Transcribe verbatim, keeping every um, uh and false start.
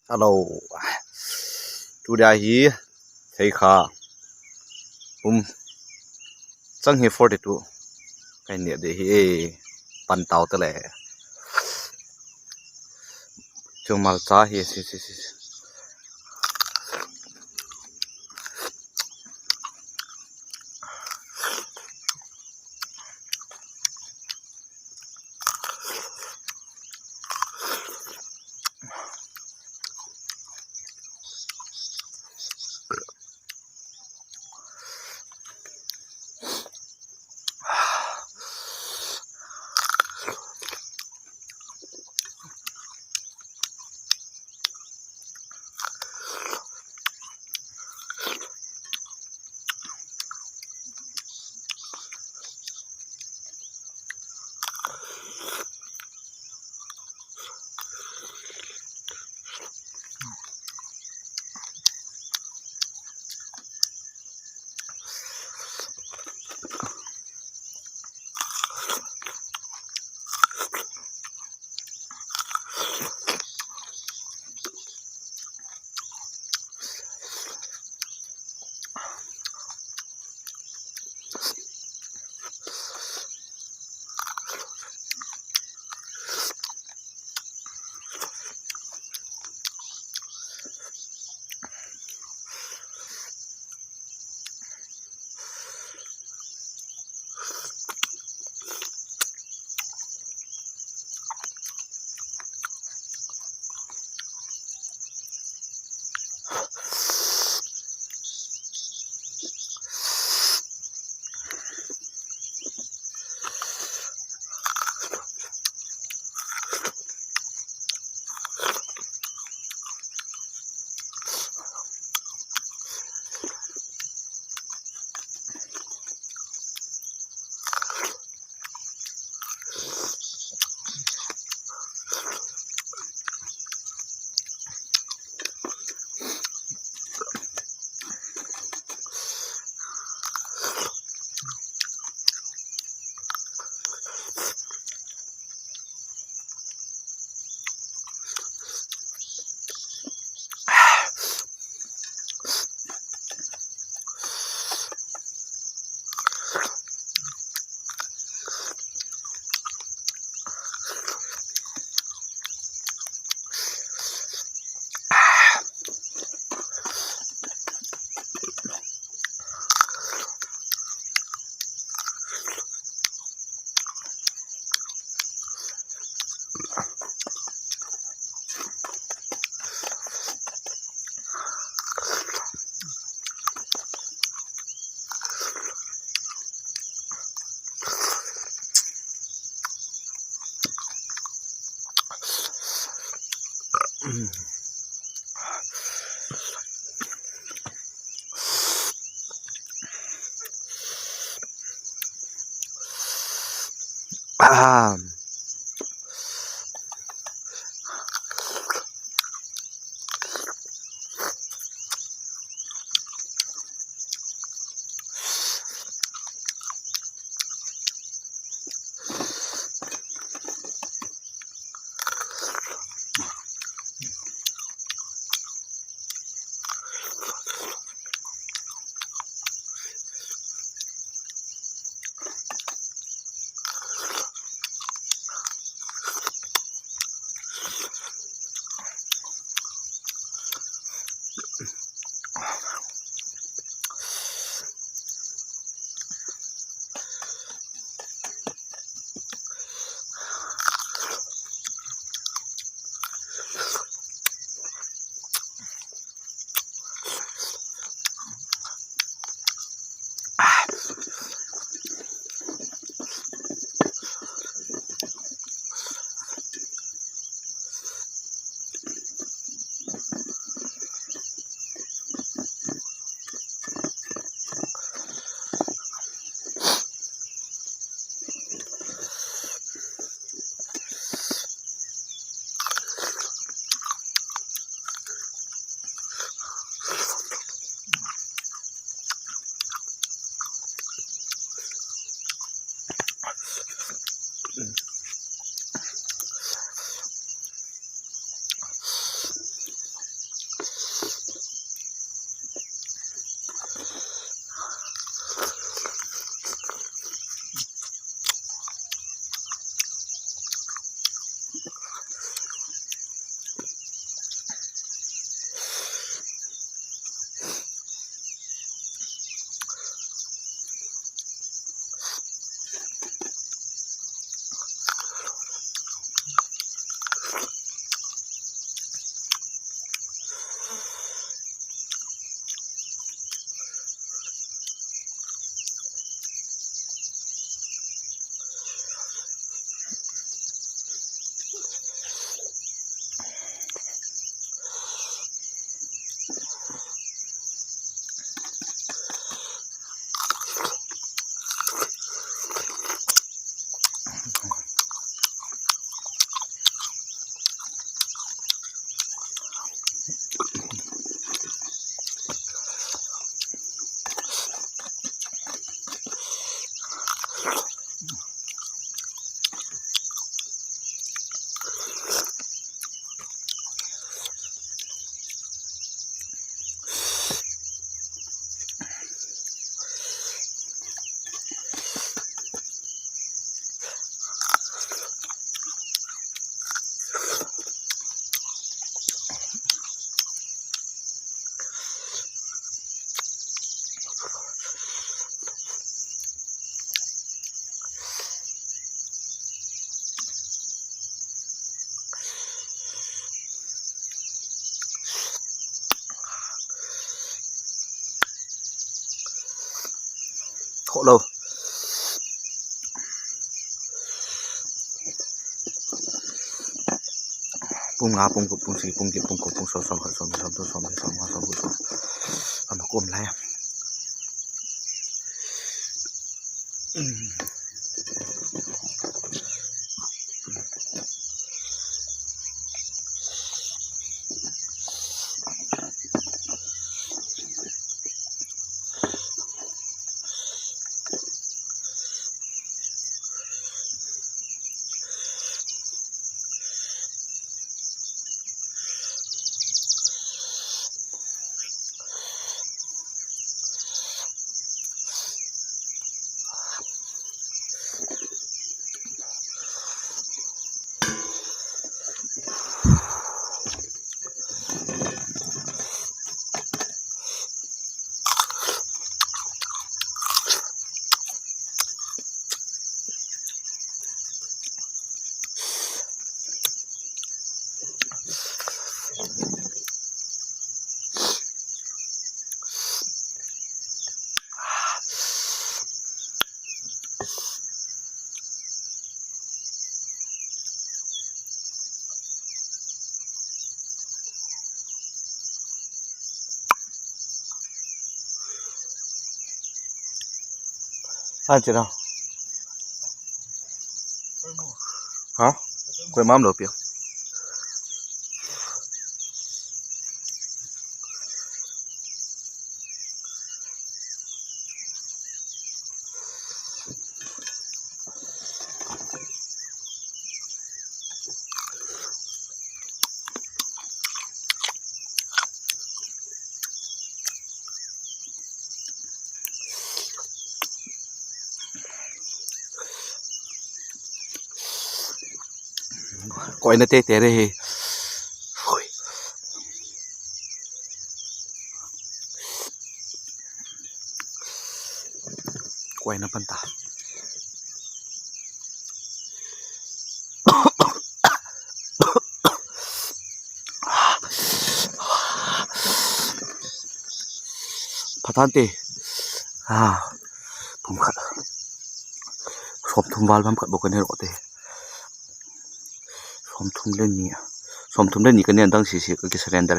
Hello. Today hi thei kha. Um. Chang hi forty-two. Kai ne de hi. Pan tau te le. Chu malcha hi si si si. Ah. Lo. Pung nga, pung gup, pung sagi, pung get, pung ko, pung som, som khat, som ni, som thum, som li, som nga, som gup, som. Ama kom lai. Anche na. Ha? Koi mam lo pia. Koi na te te re he. Koi na pan ta. Phathan te. Ah, pung khat. Som thum val bang khat bou kani ro te. Som thum le ni. Som thum le ni kani, adang sese ka ki surrender.